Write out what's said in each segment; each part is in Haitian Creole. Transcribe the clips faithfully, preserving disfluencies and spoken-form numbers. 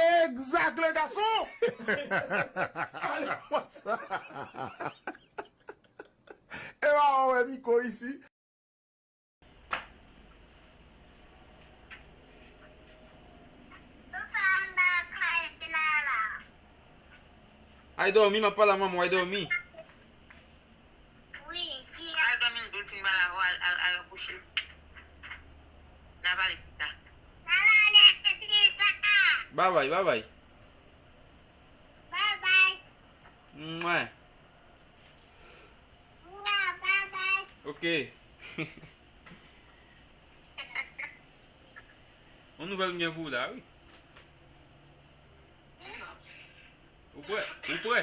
Exact, le garçon! Ale konsa. E pa wè Miko isi. Ay dòmi, m ap pale a manman w, ay dòmi. Al dòmi, l di w fin pale avè w, al, al, al kouche. N a pale pita. Babay, babay. Mwen. Ok. Yon nouvèl m gen pou w la, wi. Ou prè? Ou prè?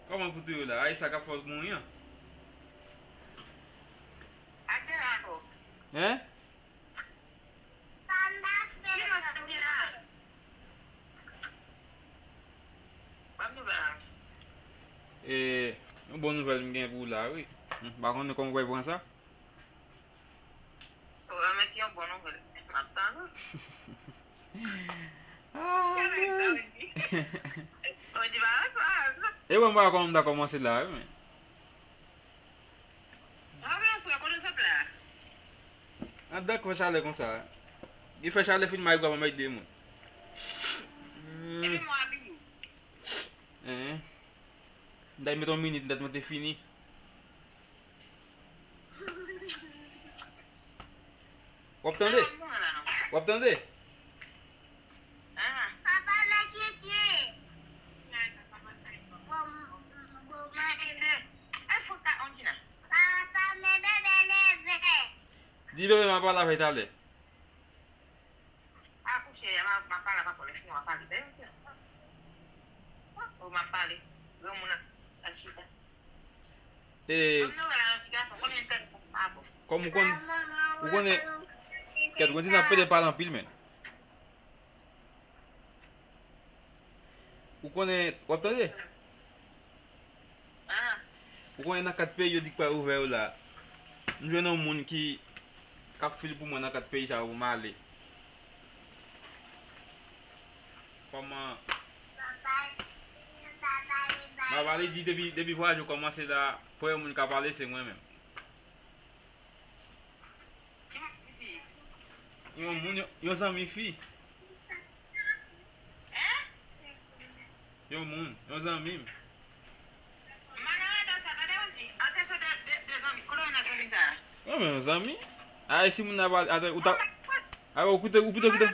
Kòman pou touye w la? Ay, sa k ap fè w mouri an? Hein? E, yon bon nouvèl m gen pou w la, wi. M pa konnen kòman w pral pran sa. Ou remèsye yon bon nouvèl. M ap tann ou. Ah, man. Ou di pa ansanm. E bon, m pa konnen m ta kòmanse la, wi, men. Andan k fè chalè konsa. Li fè chalè fin, Marigwa pa met de moun. Epi mwen abiye. Hein. M ta met yon minit, dat mwen te fini. W ap tande? W ap tande? Di bebe m ap pale avè l talè. A kouche, m ap, m ap pale, m ap pale, fini, m ap pale. Ben, m ap pale. Granmoun nan, al chita. E, kòm ou konn, ou konnen, kèt, Wendy nan pede pale anpil, men. Ou konnen, w ap tande? Ou konnen nan kat peyi yo di k pral ouvè yo la. M jwenn yon moun ki, k ap fil pou mwen nan kat peyi sa yo pou m ale. Kòman? M ap ale di depi, depi vwayaj yo kòmanse la, premye moun k ap ale se mwen menm. Yon moun, yon, yon zanmi fi. Yon moun, yon zanmi m. Wi, men yon zanmi. Ay, si moun nan pa, atè, ou ta, ay, ou kite, ou pito kite.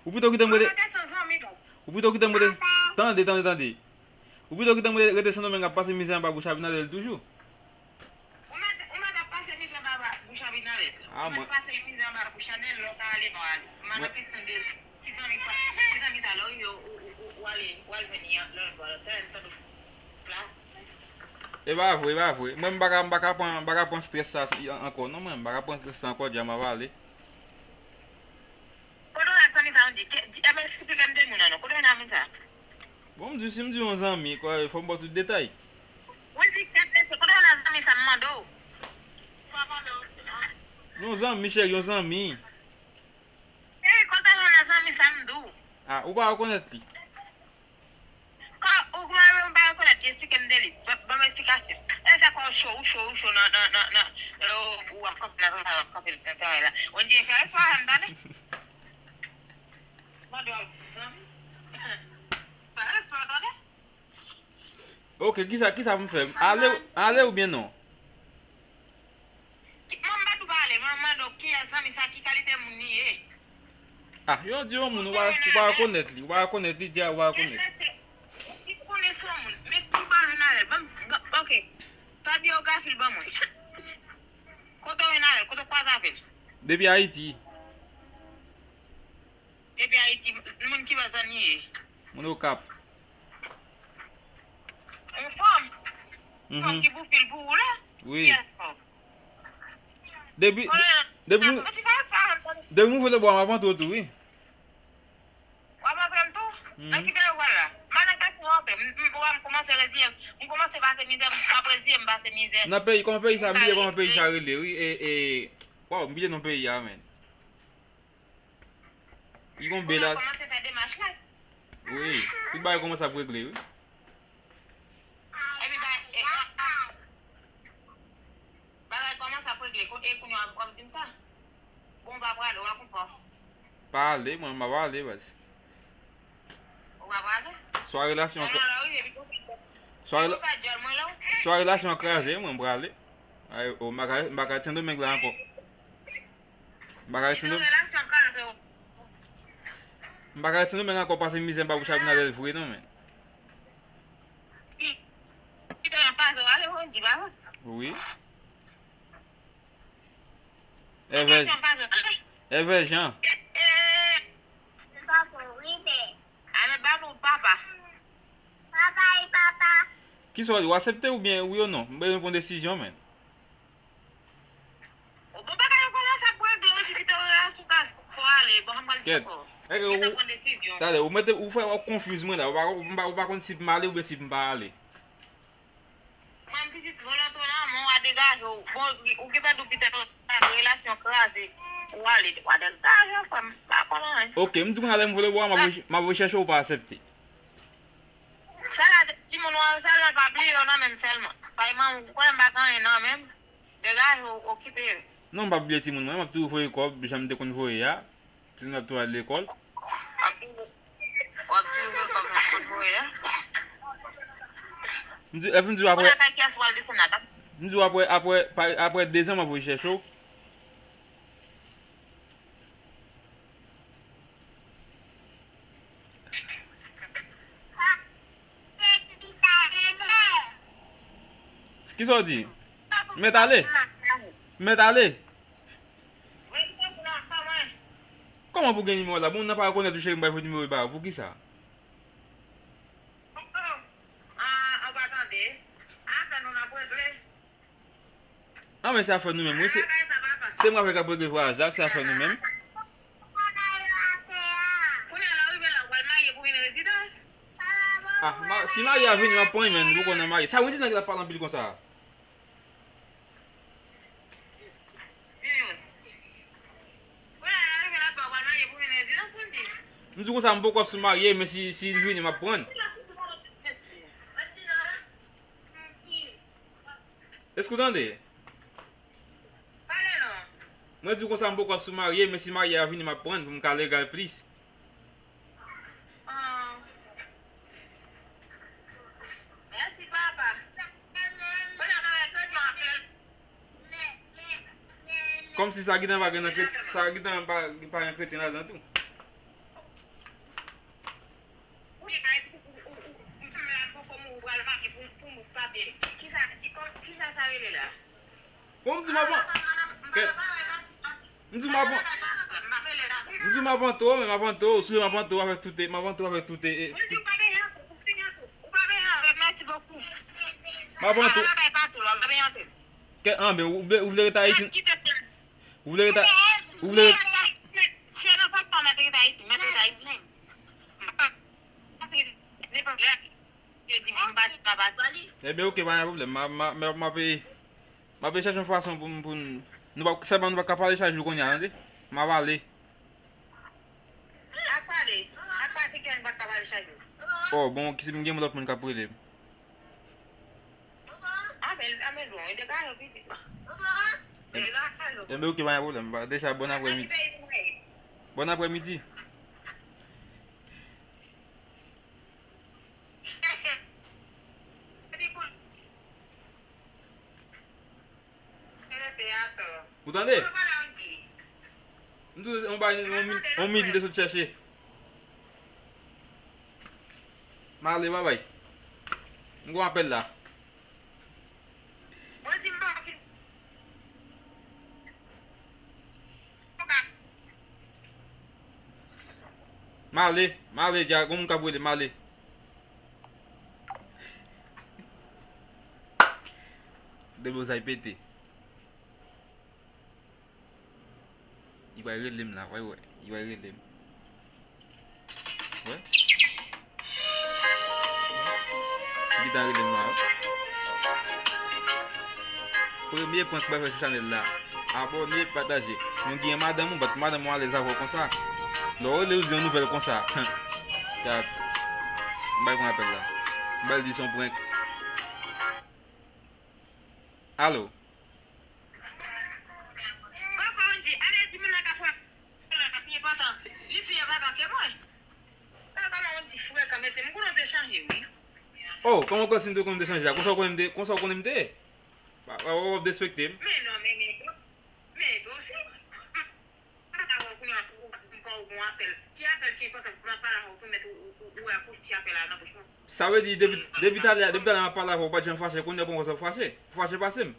Ou pito kite m rete. Ou pito kite m rete. Tande, tande, tande. Ou pito kite m rete, rete Sendomeng ap pase mizè anba bouch Abinader toujou. Ou mèt, ou mèt ap pase mizè anba bouch Abinader. Ah, ou mèt pase mizè anba bouch Anèl, lè w ka ale, nou ale. Mwen nan kesyon de ti zanmi sa, ti zanmi sa, lè w rive, ou, ou, ou, ou ale, ou al jwenn li an, lè w al tande plas. E pa vre, e pa vre. Mwen, m pa ka, m pa ka pran, m pa ka pran strès sa ankò, non, mwen. M pa ka pran strès sa ankò, dja m ap ale. Kote w wè zanmi sa, Wendy? Ke, di, ebyen, eksplike m de moun nan, non. Kote w wè zanmi sa? Bon, m di, si m di yon zanmi, kwa, fò m ba w tout detay. Wendy, gad mesye, kote w wè zanmi sa, m mande w? Yon zanmi, cheri, yon zanmi. Cheri, kote w wè zanmi sa, m di w? Ah, ou pa rekonèt li? Kò, ou kòman menm ou pa rekonèt li, eksplike m de li. Ban, ban m eksplikasyon. E sa kò w cho, ou cho, ou cho nan, nan, nan, nan, ou, ou ap kanpe nan travay, w ap kanpe nan travay la. On dirait fè respè avè m, tande? Mande w ap zanmi. Fè respè, tande? Ok, kisa, kisa pou m fè? Ale, ale oubyen non? Ki, mwen m pa tou pale, mwen m mande w kiyès zanmi sa, ki kalite moun li ye? Ah, yo di yon moun, ou pa, ou pa rekonèt li, ou pa rekonèt li, dja ou pa rekonèt. Li konnen se yon moun, men ki pa vin avè l, ban m, ban, ok. Pa byografi l ban mwen. Kote w vin avè l, kote w kwaze avè l? Depi Ayiti. Depi Ayiti, moun ki bò zòn li ye? Moun Okap. Yon fanm? Fanm ki boufil pou ou la? Wi. Kiyès fanm? Depi, depi, depi m ouvri lòt bò a, m ap antre w tou, wi. W ap antre m tou? Nan ki peyi w pral la? M al nan katye w antre. M, m, w a, m kòmanse reziyen m. M kòmanse pase mizè, m ap reziye m pase mizè. Nan peyi, kòman peyi sa, m bliye kòman peyi sa rele, wi, e, e, waw, m bliye non peyi a, men. Li gon B la. Kòmanse fè demach la. Wi, tout bagay kòmanse ap regle, wi. Epi ba-, e, bagay kòmanse ap regle. Ko-, e kounye a w ap di m sa? Bon, w pa prale, w pa konprann. Pa ale, mwen, m pa prale, baz. Ou pa prale? Swa relasyon an kra-, swa rela-, swa relasyon an kraze, mwen, m prale. Ay, o, m pa ka, m pa ka ret Sendomeng la ankò. M pa ka ret Sendomeng. M pa ka ret Sendomeng ankò, pase mizè, m pa pou chabinadèl vre, non, men. Wi. Èvè, Èvè Jan. Kisa w di? W aksepte oubyen wi ou non? M bezwen pran desizyon, men. Bon, bagay yo kòmanse ap regle, wi, pitit, relasyon ka fò ale. Bon, m pral di ankò. Kèt. Talè, ou, talè, ou mete, ou fè, w ap konfiz mwen la. Ou pa, ou pa, ou pa konn si m ale oubyen si m pa ale. Mwen, pitit, volonte w nan men w, a degaje w. Bon, ou gentan di w pitit, relasyon kraze. Ou ale, w a degaje w, frè m, pa konn anyen. Ok, m di kounye a lè m vole bò a, m ap, m ap rechèche w, ou pa aksepte. Sa la, timoun w an sèlman pa bliye yo nan men m sèlman. Paske mwen, ou konnen m pa gen anyen nan men m. Degaje w, okipe yo. Non, m p ap bliye timoun mwen, m ap toujou voye kòb, jan m te konn voye a. Timoun ap tou al lekòl. W ap toujou, w ap toujou voye kòb jan m konn voye a. M di, epi m di w apre, m di w apre, apre, pa- apre de zan m ap voye chèche w. Kisa w di? Mèt ale. Mèt ale. Kòman pou gen nimewo la? Bon, moun nan pa rekonèt ou, cheri, m bay voye nimewo ba ou. Poukisa? An, men se afè nou menm, wi. Se, se m k ap fè k ap regle vwayaj la, se afè nou menm. Ah, ma, si marye a vini, m ap pran l, men nou poko nan marye. Sa Wendy nan ki t ap pale anpil konsa? M di konsa, m poko ap sou marye, men si, si l vini, m ap pran l. Èske w tande? Pale non. Mwen di w konsa, m poko ap sou marye, men si marye a vini, m ap pran l pou m ka legal plis. Ah. Mèsi, papa. Kounye a, bagay kretyen ap fè. Kòmsi sa gentan pa gen nan kret-, sa gentan pa, pa gen kretyen ladan tou. Ou ye kay pou, ou, ou, ou, ou, m la poko mouri, ou pral make pou, pou m papye. Kisa, ki kò-, kisa sa rele la? Bon, m di m ap pran. Kè-, m di m ap pran. M di m ap pran tou, men m ap pran tou, sou m ap pran tou avèk tout, m ap pran tou avèk tout, e, e, tout. M ap pran tou. Kè, an, ben, ou vle, ou vle ret Ayiti? Ou vle ret a-, ou vle ret- Ebyen, ok, pa gen pwoblèm. M a, m a, m a, m a, m a chèche yon fason pou m, pou n, nou pa, sèlman nou pa ka pale chak jou kounye a, tande? M a pale. Oh, bon, ki si m gen lòt moun k ap rele m. Ebyen, ok, pa gen pwoblèm. Deja, bon aprèmidi. Bon aprèmidi. Ou tande? M tou, on bay, on mi-, on minit, m te sot chèche. M ale, babay. M gon apèl la. M ale, m ale, dja, gon moun k ap rele, m ale. Deblozay pete. Li pral rele m la, w a wè, li pral rele m. Wè. Li gentan rele m la, wi. Premye prank mwen fè sou chanèl la. Abòne, pataje. Mwen genyen madanm ou, bat madanm ou alèz avè w konsa. Lè w rele, ou di yon nouvèl konsa. Gad. M bay pran apèl la. M bay di son prank. Alo. Kòman w di? Ale di moun nan k ap wè l ap enpòtan. Li pi enpòtan ke mwen. Sa kòman w di frekan, mesye? M konnen w te chanje, wi. Oh, kòman w konnen si m te konnen m te chanje la? Konsa w konnen m te, konsa w konnen m te ye? Wa, wa, wa, w despekte m. Men non, men, men, men, men, osi. M pa ta wè w kounye a pou ou, pou m fè w gon apèl. Ki apèl ki enpòtan pou m ap pale avè w pou m mèt ou, ou, ou, ou wè pou ki apèl la nan bouch mwen? Sa vle di, depi, depi talè, depi talè m ap pale avè w, ou pa t janm fache, kounye a pran w sa w fache? Ou fache pase m?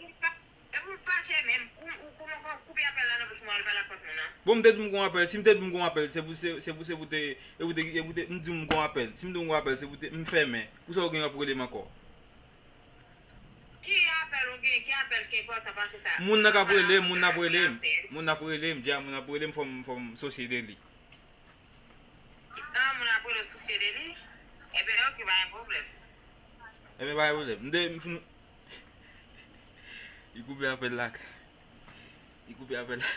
Ou pa, e pou m fache menm, ou, ou kouman koupe apèl la nan bouch mwen, al pale ak patwon nan. Bon, m te di m gon apèl, si m te di m gon apèl, se pou, se, se pou, se pou te, e pou te, e pou te, m di m gon apèl, si m di m gon apèl, se pou te, m fèmen. Pou sa w gen ap rele m ankò? Ki apèl ou gen? Ki apèl ki enpòtan pase sa? Moun nan k ap rele m, moun nan ap rele m. Moun nan ap rele m, dja, moun nan ap rele m, fò m, fò m sosye de li. Ah, moun ap rele w sosye de li? Ebyen, oke, pa gen pwoblèm. Ebyen, pa gen pwoblèm. M de, m fin, li koupe apèl la. Li koupe apèl la.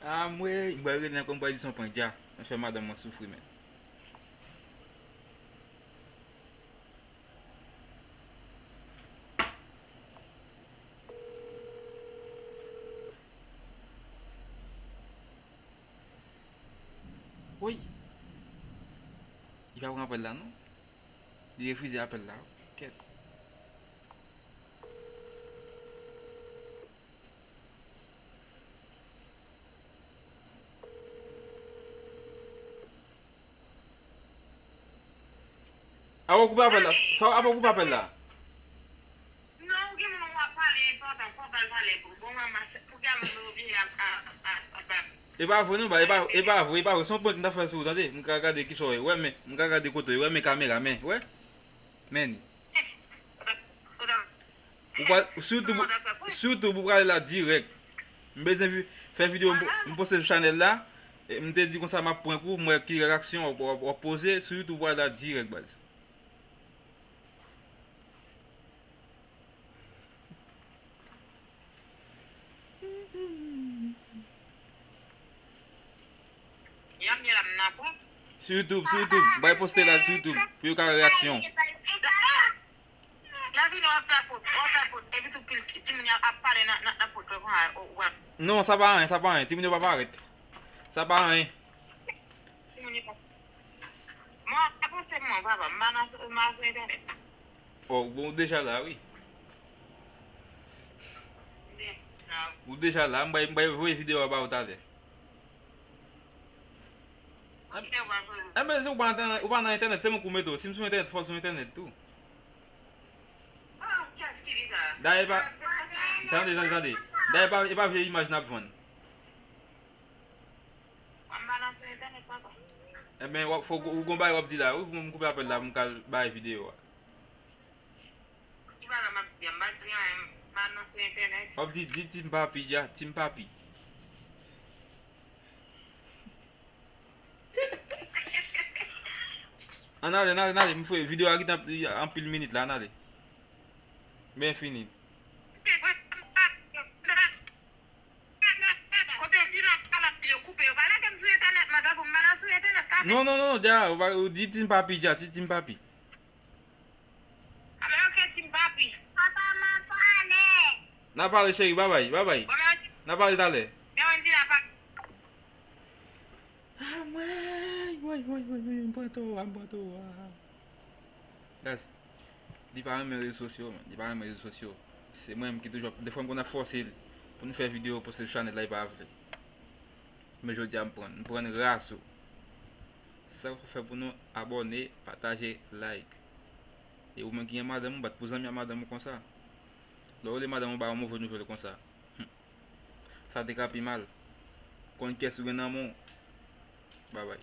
Ah, mwen, m pral rele nan kòm pral di son prank, dja. Mwen fè madanm mwen soufri, men. Woy! Li pa pran apèl la, non. Li refize apèl la. Kèt. Apa w koupe apèl la? Sa, apa w koupe apèl la? Non, ou gen moun w ap pale enpòtan, fò w ba l valè pou bon manman, pou gade moun yo vini ap, ap, ap, ap, ap. E pa vre non, ba, e pa, e pa vre, e pa vre. Se yon prank m t ap fè sou ou, tande. M ka gade kisa w ye. Wè, men, m ka gade kote w ye. Wè, men kamera, men, wè. Men ni. Ou pral, sou YouTube, sou YouTube, ou prale la dirèk. M bezwen vi-, fè videyo, m, m poste sou chanèl la. E m te di konsa m ap prank ou, m wè ki reyaksyon w ap, w ap, w ap poze. Sou YouTube, ou prale la dirèk, baz. Sou YouTube, sou YouTube. M pral poste la sou YouTube pou yo ka wè reyaksyon. Lè vini w ap fè fot, w ap fè fot, epi tou pil timoun yo ap pale nan, nan, nan fot yo konsa, w ap. Non, sa pa anyen, sa pa anyen. Timoun yo pa parèt. Sa pa anyen. Timoun yo pa. Mwen, avanse mwen, papa, m pa nan, m pa sou entènèt. Oh, bon, ou deja la, wi. Ou deja la, m bay, m bay voye videyo a ba ou talè. Enben, si ou pa nan, ou pa nan entènèt, se mwen k ou mete w. Si m sou entènèt, fò w sou entènèt tou. Dayè, e pa, tande, tande, tande. Dayè, e pa, e pa vye imaj n ap vann. Enben, w ap, fò w, ou gon bagay w ap di la, wi, pou m koupe apèl la, pou m ka al bay videyo a. Ki bagay m ap di a? M pa di anyen, m pa nan sou entènèt. W ap di, di Team Papi dja, Team Papi. Ann ale, ann ale, ann ale, m fè videyo a gentan anpil minit la, ann ale. Ben fini. Kote di nan kanal yo koupe, yo pa lage m sou entènèt, mwen tankou m pa nan sou entènèt, ka fè. Non, non, non, dja, ou pa, ou di Team Papi dja, di Team Papi. Anben, oke, Team Papi. Papa, m ap pale. N a pale, cheri, babay, babay. Bon, men, n a pale talè. Men, on di n a pa. Ah, mwen, woy, woy, woy, woy, m pran to a, m pran to a. Guys, li pa renmen rezo sosyo, man. Li pa renmen rezo sosyo. Se mwen menm ki toujou ap, defwa m konn ap fòse l pou n fè videyo, poste sou chanèl la, li pa vle. Men jodi a m pran, m pran raso. Sa w fè pou nou abòne, pataje, like. E ou menm ki gen madanm ou, bat pou zanmi a madanm ou konsa. Lè w rele madanm ou ba yon move nouvèl konsa. Hmm. Sa te ka pi mal. Konn kiyès ou gen nan men w. Babay.